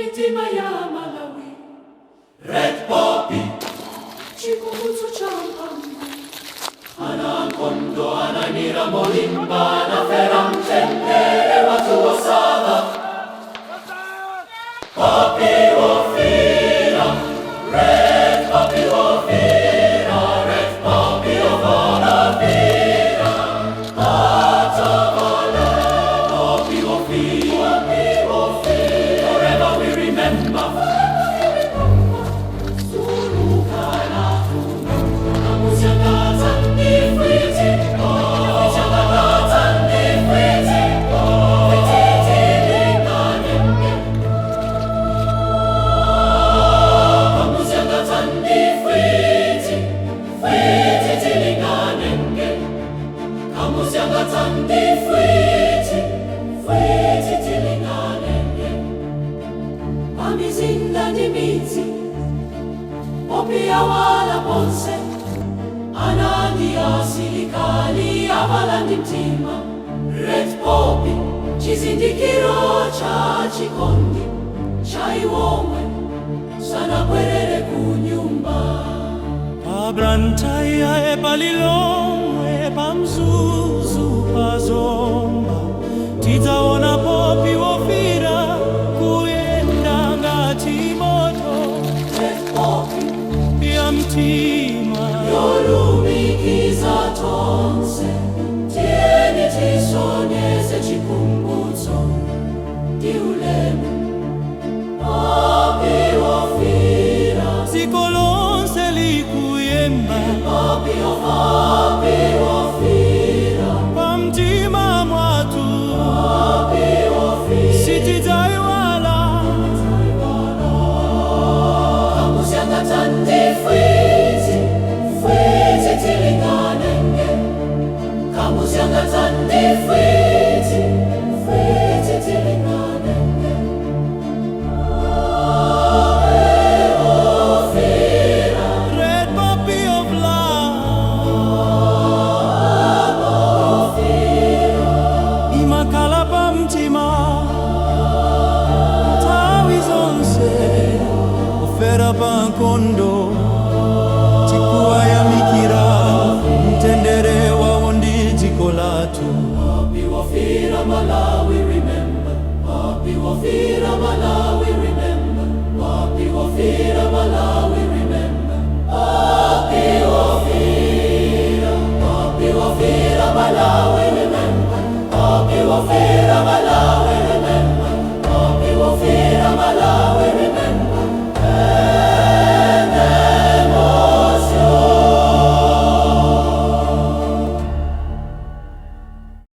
Mitima ya Malawi. Red Poppy, chikumbutso cha mphamvu. Ana ankhondo analira molimba, anafera mtendere wathu wosatha. Poppy wofiira, red poppy wofiira, red poppy ofonafira. Atavale, poppy wofiira, poppy wofiira. Forever we remember. Sulukana, Kamusiangaza ndifwiti, Kamusiangaza ndifwiti, fwiti tilinganenge. Kamusiangaza ndifwiti, fwiti tilinganenge. Kamusiangaza ndifwiti, fwiti tilinganenge. Pamizinda ndi midzi, poppy yawala ponse, ana ndi asilikali avala ndi mtima. Red poppy, chizindikiro cha chikondi cha iwo omwe sanabwerere kunyumba. Pa Blantyre, pa Lilongwe, pa Mzuzu, pa Zomba, tidzaona poppy wofiira kuyenda ngati moto. Red poppy ya mtima yolumikiza tonse, tiyeni tisonyeze chikumbutso ndi ulemu. Poppy wofiira, dziko lonse likuyimba poppy poppy wofiira, pamtima mwathu poppy wofiira. Sitidzaiwala. Kamusiangatsa ndifwiti, fwiti tilinganenge. Kamusiangatsa ndifwiti, fwiti tilinganenge. Wofiira, Red poppy of love imakhala pamtima nthawi zonse. Ofera pa nkhondo tikuwayamikira, mtendere wawo ndi dziko lathu. Poppy wofiira, Malawi remember. Poppy wofiira, Malawi remember. Poppy wofiira, Malawi remember. Poppy wofiira.